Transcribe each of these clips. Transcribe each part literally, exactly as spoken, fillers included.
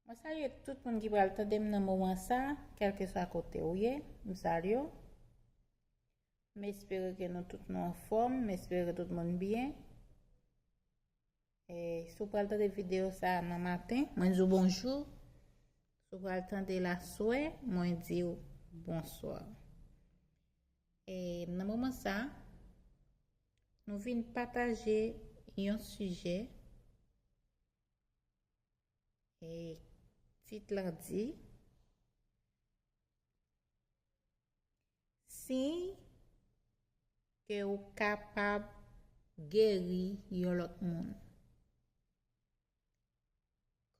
Mwen salye tout moun ki pral tande m nan moman sa, kèlkeswa kote ou ye, m salye w. M espere ke nou tout nou anfòm, m espere ke tout moun byen. E si w pral tande videyo sa a nan maten, mwen di w bonjou. Si w pral tande l aswè, mwen di w bonswa. E nan moman sa, nou vin pataje yon sijè. E tit la di, siy ke ou kapab geri yon lòt moun.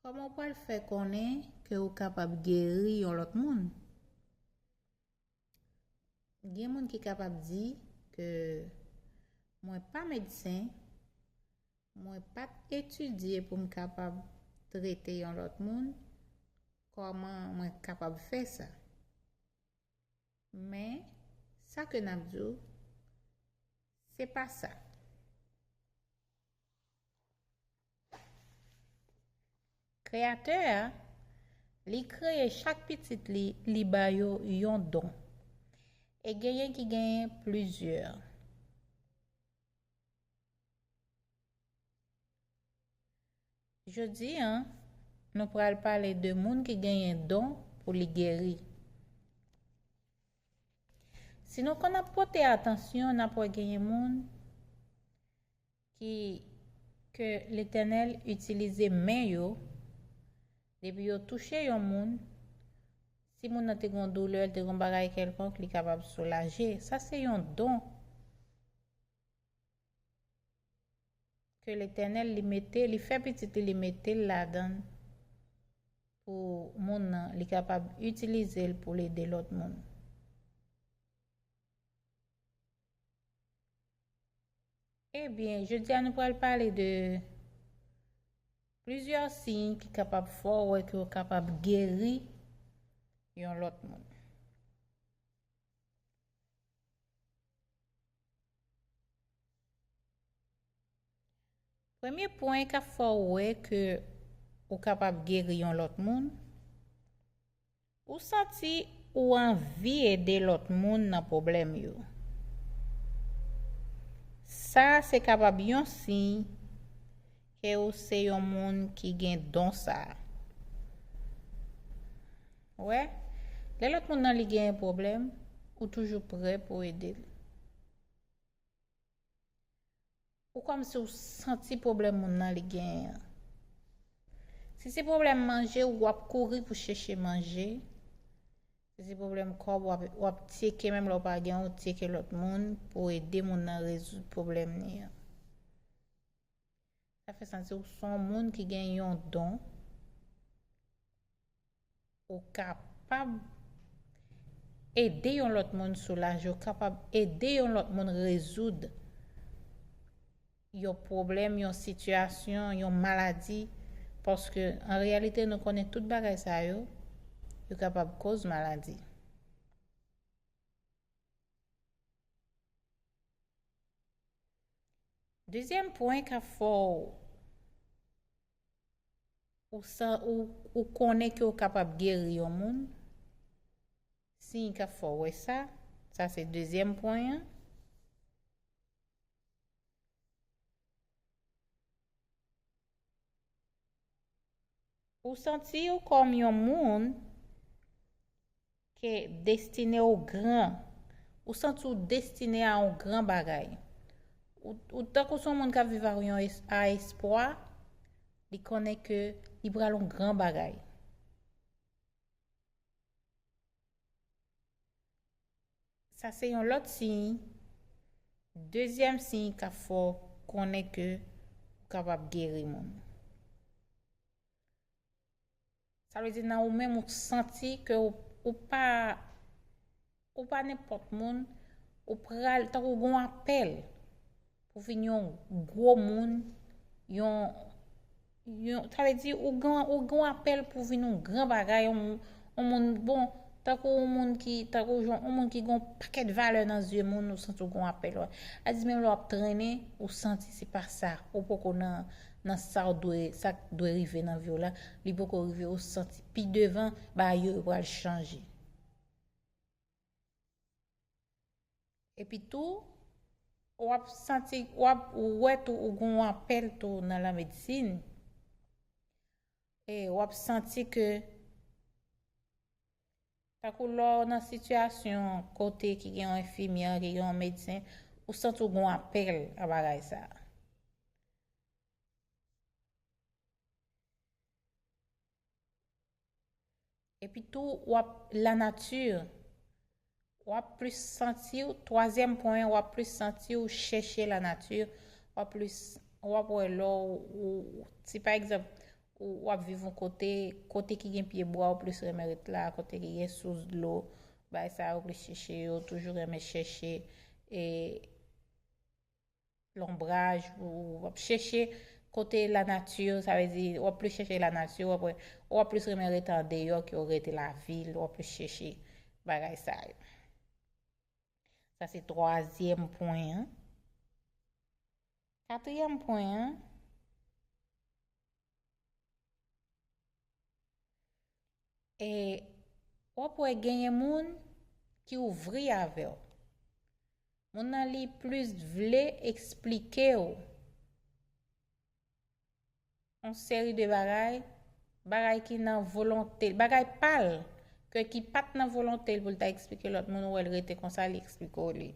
Kòman w pral fè konnen ke ou kapab geri yon lòt moun? Gen moun ki kapab di ke mwen pa medsen, mwen pa t etidye pou m kapab trete yon lòt moun, kòman mwen kapab fè sa? Men, sa ke n ap di w, se pa sa. Kreyatè a, li kreye chak pitit li, li ba yo yon don. E genyen ki genyen plizyè. Jodi a, nou pral pale de moun ki genyen don pou li geri. Si nou konn ap pote atansyon, n ap wè genyen moun ki, ke Letènèl itilize men yo, depi yo touche yon moun, si moun nan te gen yon doulè, l te gen yon bagay kèlkonk, li kapab soulaje. Sa se yon don ke Letènèl li mete, li fè pitit li, li mete l ladan l pou moun nan, li kapab itilize l pou l ede lòt moun. Ebyen, jodi a nou pral pale de plizyè siy ki kapab fè w wè ke w kapab geri yon lòt moun. Premye pwen k ap fè w wè ke ou kapab geri yon lòt moun, ou santi ou anvi ede lòt moun nan pwoblèm yo. Sa se kapab yon siy ke ou se yon moun ki gen don sa a. Ou wè, lè lòt moun nan li gen pwoblèm, ou toujou prè pou ede l. Ou kòmsi ou santi pwoblèm moun nan li genyen an. Si se pwoblèm manje, w ap kouri pou chèche manje. Si se pwoblèm kòb, w ap, w ap tyeke, menm lè w pa gen, ou tyeke lòt moun pou ede moun nan rezoud pwoblèm li an. Sa fè santi w se yon moun ki gen yon don. Ou kapab ede yon lòt moun soulaje, ou kapab ede yon lòt moun rezoud yon pwoblèm, yon sitiyasyon, yon maladi, paske an reyalite nou konnen tout bagay sa yo, yo kapab koz maladi. Dezyèm pwen k ap fè w, ou sa, ou, ou konnen ke w kapab geri yon moun, siy k ap fè w wè sa, sa se dezyèm pwen an. Ou santi w kòm yon moun ke destine w gran. Ou santi w destine a yon gran bagay. Ou, ou tankou se yon moun k ap viv ak yon es-, a espwa, li konnen ke li pral yon gran bagay. Sa se yon lòt siy. Dezyèm siy k ap fè w konnen ke ou kapab geri moun. Sa vle di nan ou menm ou santi ke ou, ou pa, ou pa nenpòt moun, ou pral, tankou w gen yon apèl pou vin yon gwo moun, yon, yon, sa vle di ou gen, ou gen yon apèl pou vin yon gran bagay, yon, yon moun, bon, tankou yon moun ki, tankou jan, yon moun ki gen yon pakèt valè nan zye moun, ou santi w gen yon apèl, wè. A di menm lè w ap trennen, ou santi se pa sa, ou poko nan, nan sa w dwe, sa k dwe rive nan vi w la, li poko rive, ou santi pi devan, bagay yo, yo pral chanje. Epi tou, w ap santi, w ap wè tou, ou gen yon apèl tou nan lanmedsin. E w ap santi ke, tankou lè w nan sitiyasyon kote ki gen yon enfimyè, ki gen yon medsen, ou santi w gen yon apèl an bagay sa a. Epi tou, w ap lanati, w ap plis santi w, twazyèm pwen, w ap plis santi w chèche lanati, w ap plis, w ap wè lè w, ou, si pa egzanp, ou, w ap viv yon kote, kote ki gen pyebwa, ou plis renmen ret la, kote ki gen sous dlo, bagay sa yo, ou plis chèche yo, toujou renmen chèche, e, lonbraj, ou w ap chèche kote lanati, sa vle di, w ap plis chèche lanati, w ap, w ap plis renmen rete andeyò ke w rete lavil, w ap plis chèche bagay sa yo. Sa se twazyèm pwen an. Katriyèm pwen an, e w ap wè genyen moun ki ouvri avè w. Moun nan li plis vle eksplike w yon seri de bagay, bagay ki nan volonte l, bagay pa l, ke ki pa t nan volonte l pou l ta eksplike lòt moun, ou wè l rete konsa, li eksplike w li.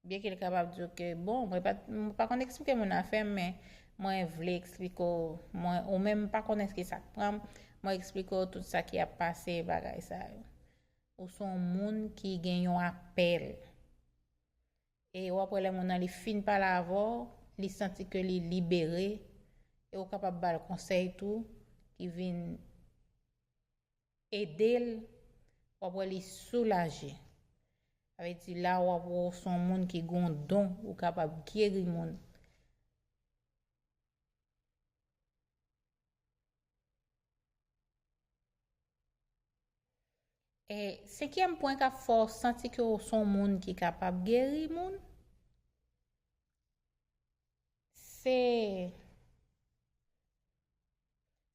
Byenke l kapab di w ke, bon, mwen pa, mwen pa konn eksplike moun afè m, men mwen vle eksplike w, mwen, ou menm m pa konnen ki sa k pran m, mwen eksplike w tout sa ki ap pase, bagay sa yo. Ou se yon moun ki gen yon apèl. E w ap wè lè moun nan li fin pale avè w, li santi ke li libere, e w kapab ba l konsèy tou, ki vin ede l, w ap wè li soulaje. Sa vle di la w ap wè w se yon moun ki gen yon don, ou kapab geri moun. E senkyèm pwen k ap fè w santi ke w se yon moun ki kapab geri moun, se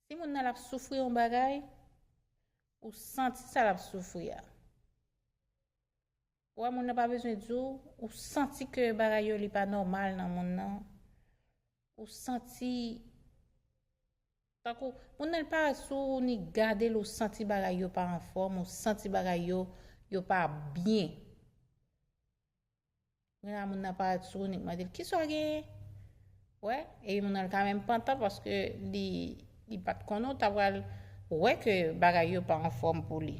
si moun nan l ap soufri yon bagay, ou santi sa l ap soufri a. Ou wè moun nan pa bezwen di w, ou santi ke bagay yo li pa nòmal nan moun nan. Ou santi tankou moun nan li parèt sou ou, ni gade l, ou santi bagay yo pa anfòm, ou santi bagay yo, yo pa byen. Kounye a moun nan parèt sou ou, ni mande l, "Kisa w genyen?" Wè, epi moun nan li ka menm pantan paske li, li pa t konnen w ta pral wè ke bagay yo pa anfòm pou li.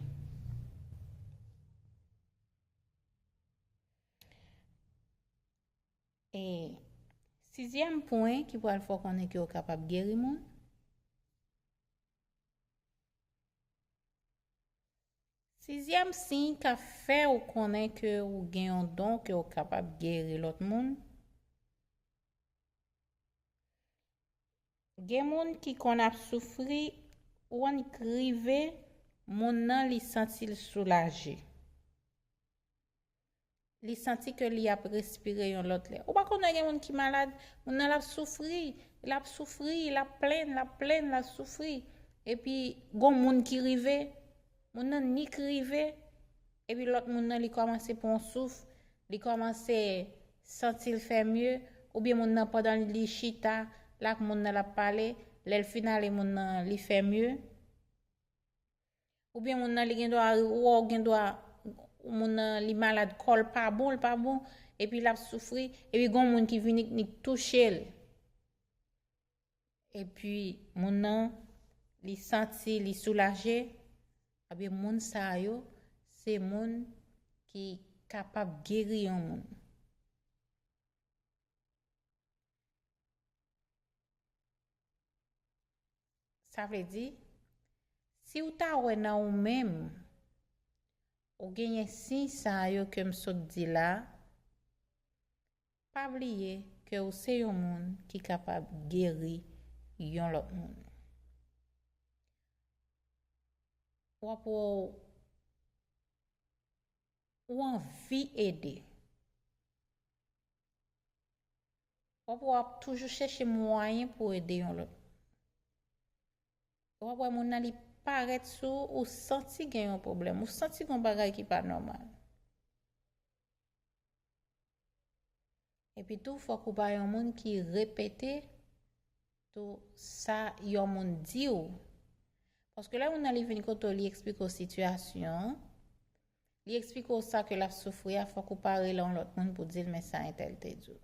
E sizyèm pwen ki pral fè w konnen ke w kapab geri moun. Sizyèm siy k ap fè w konnen ke w gen yon don, ke w kapab geri lòt moun. Gen moun ki konn ap soufri, ou annik rive, moun nan li santi l soulaje. Li santi ke li ap respire yon lòt lè. Ou pa konnen gen moun ki malad, moun nan l ap soufri, l ap soufri, l ap plenn, l ap plenn, l ap soufri. Epi, gon moun ki rive, moun nan nik rive, epi lòt moun nan li kòmanse pran souf, li kòmanse santi l fè mye, oubyen moun nan pandan li chita, l ak moun nan l ap pale, lè l fin ale moun nan li fè mye. Oubyen moun nan li gen dwa, ou wè w gen dwa, moun nan li malad, kò l pa bon, l pa bon, epi l ap soufri, epi gon moun ki vini, ni touche l. Epi moun nan, li santi li soulaje, ebyen moun sa yo, se moun ki kapab geri yon moun. Sa vle di, si w ta wè nan ou menm, ou genyen siy sa yo ke m sot di la, pa bliye ke w se yon moun ki kapab geri yon lòt moun. W ap wè w, ou anvi ede. W W ap wè w ap toujou chèche mwayen pou ede yon lòt. W ap wè moun nan li parèt sou ou, ou santi gen yon pwoblèm, ou santi gen yon bagay ki pa nòmal. Epi tou, fòk ou pa yon moun ki repete tou sa yon moun di w. Paske lè moun nan li vin kote w, li eksplike w sitiyasyon an, li eksplike w sa ke l ap soufri a, fòk ou pa rele yon lòt moun pou di l, men sa entèl te di w.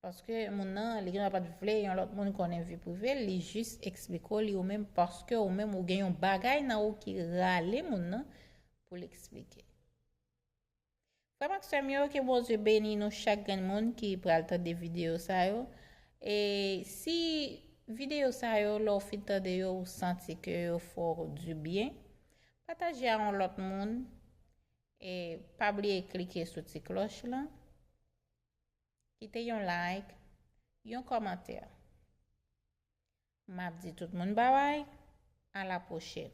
Paske moun nan, li gendwa pa t vle yon lòt moun konnen vi prive l, li jis eksplike w li ou menm, paske ou menm ou gen yon bagay nan ou ki rale moun nan pou l eksplike. Frè m ak sè m yo, ke Bondye beni nou chak grenn moun ki pral tande videyo sa yo. E si videyo sa yo, lè w fin tande yo, ou santi ke yo fè w du byen, pataje a yon lòt moun. E pa bliye klike sou ti klòch lan. Kite yon like, yon kòmantè. M ap di tout moun babay, a la pwochèn.